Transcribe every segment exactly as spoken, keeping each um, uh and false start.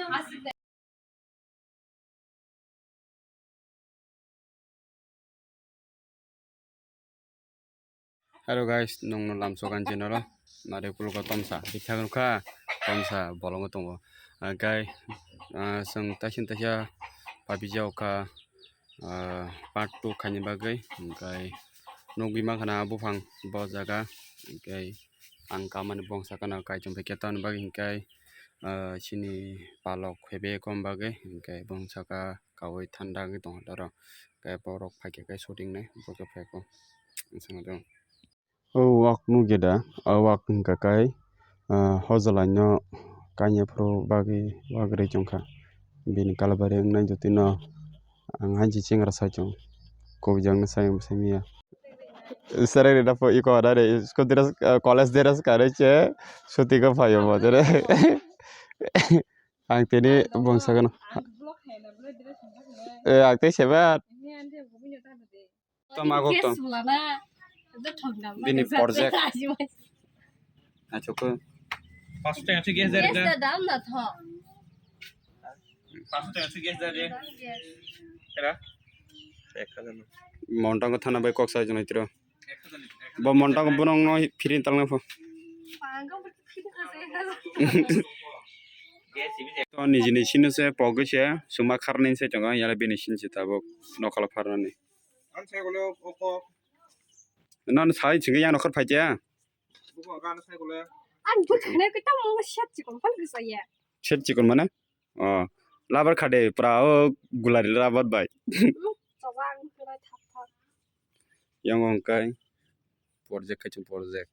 Hello guys, nongno lamsokan channel o nari pulugo tomsa, thik thak wngkha, tomsa bolongo tongo. Hwnkhe, ah, chwng taising taisa pabi jao kha, ah, part two khaini bagwi, hwnkhe nugwi mankha na buphang bo jaga, hwnkhe ang kamani bongsa gana kaichom bai khe tamoni bagwi hwnkhe, ah, chini palok phaibai kom bagwi hwnkhe bongsa kha. Kaui thanda wngwi tongkha oro. Khe borok phaikha khe shooting nai, borok khe phaikha. Ang swngna tongo. O wak nukya da, o wak wngkha kai, ah, hojalaino kanya phuru bagwi wak rwi chongkha. Bini kalabari wngnai jotino ang hanchi chengra sai chong. Kubui jangno sai saimanya. Sere rida pho iko da re, school dress, ah, college dress kare che, shooting o phaio bo jere. Ang tini bongsa gano. Eh, ang tei sebat. Tom agok tom. Bini project. Achoko. Paanch taka se gas dari. Gas da dam na tho. Paanch taka se gas dari. Era? Ek hajar. Montango thana bai kok sai jwnai tiro. Bo montango borok no phirin talna pho. To niji ni sino se pogwi se suma kharnai se tongo yala bini sin se tabuk nokolo pharnani. Nang sai chingwi yang nokhor phaikya. Ang bwkhanai kwi tamo set chikon phano kwchaya. Set chikon mane? Oh, labar khade pura o gulari labar bai. Yang ongkai project kaichung project.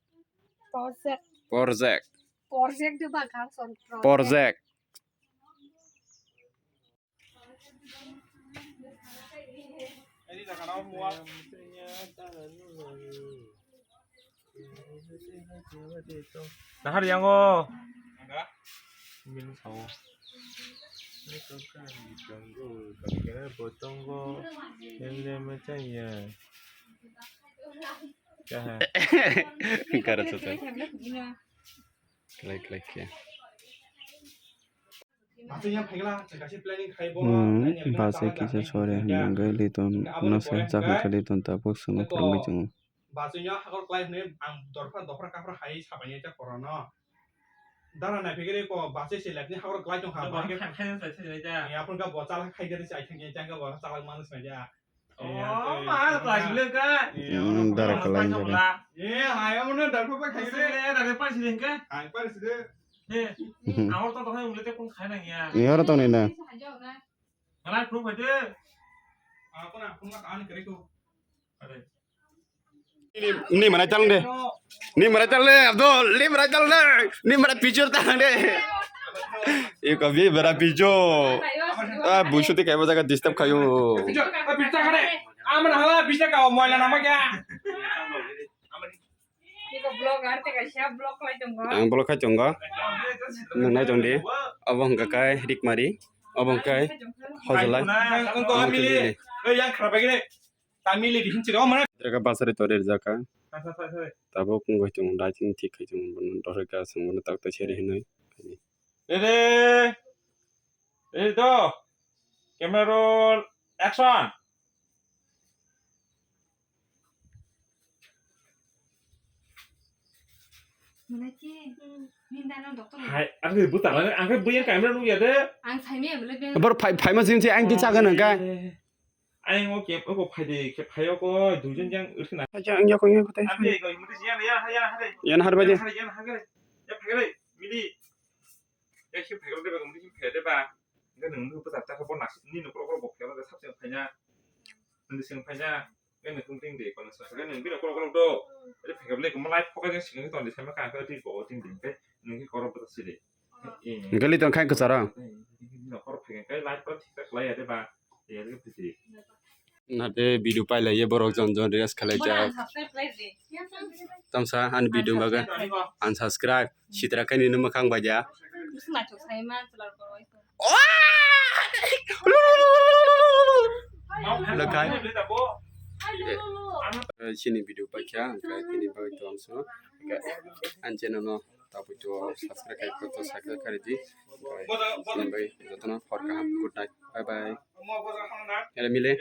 Project. Project. Project de ba kar son project. Project. Nahar yango. Mil sao. Botongo. Ele machaya. Kaha. Kara chota. Klai klai khe. Hmm, bachai kisa sore hwnwi hwnkhe Liton no se chakha khe Liton tabuk swngo phwrwngwi chwngo. Bachai no hakor klai hwnwi ang dorphra dopra kaphra hai sabaini ta korano. Dara nai phikiri ko bachai se lekni hakor klai tong kha. Bo khe khai khai sai sai ja. Ya phun ka bo chala khai gari sai khai ja ga bo chala man sai ja. Oh, ma, plastic le ka. Hmm, dara kalai dara. Eh, hai, amo na dara pa khai le. Dara pa sih ka. Hai, pa sih de. He, awor to tohai ule te kun khai nang ya. Ni oro tong ni na. Malai phung khai de. Ako na phung ka an kare ko. Are. Ni mana chal de. Ni mara chal le, Abdul, ni mara chal le, ni mara picture ta de. Iko bi mara picture. Ah, busu te kaibo jaga disturb khayo. Picture, picture kare. Amana hala picture ka moila nama kya? Iko vlog ar te kaisa vlog lai tongo. Ang vlog khai tongo. Nang nai tong di. Abo hwnkha kai Rikmari. Abo hwnkha kai Hojolai. Ang ko amili. Yang khara bagire. Tamili di hinchi rok mana? Jaga basari tore jaka. Tabuk wngwi tongo daichini thik khai tongo bono dori gas wngmano tak tai seri hinwi. Ready. Ready to. Camera roll. Action. Hai, aku buta lah. Aku buyan camera nunggu ya deh. Ang saimaya bole beng. Bor phai phai ma jing je ang di chaga nang kai. Ayang o kep o phai de kep phai o ko duijon jang urkhna. Acha ang yakung yakung tai. Ate ko imute ya ya ya ya. Yan har baje. Ya phai gare. Ya phai gare. Mili. Ya kep phai gare ba mili phai de ba. Ga nung nung pata ta ko bonak ni no ko ko phai gare sabse phai na. Nung sing phai na. Ga nung tung ting de ko sa ga nung bi no ko ko do. Ate phai gare ko malai phoka jang sing to de sama ka ka ti ko ting de. Nung ki ko ro pata si de. Gali tong khai kwcharo. Nate video pailaiye borok jon jon reels khlaijak. Tamsa ani video bagwi unsubscribe sitra khe nini mwkhang bai ja. Lekhai. Chini video paikha hwnkhe tini bagwi tongso. Ani channel no tabuk to subscribe khai kho, to subscribe khai di. Oke, jotono hor kaham, good night, bye bye. Ere mile.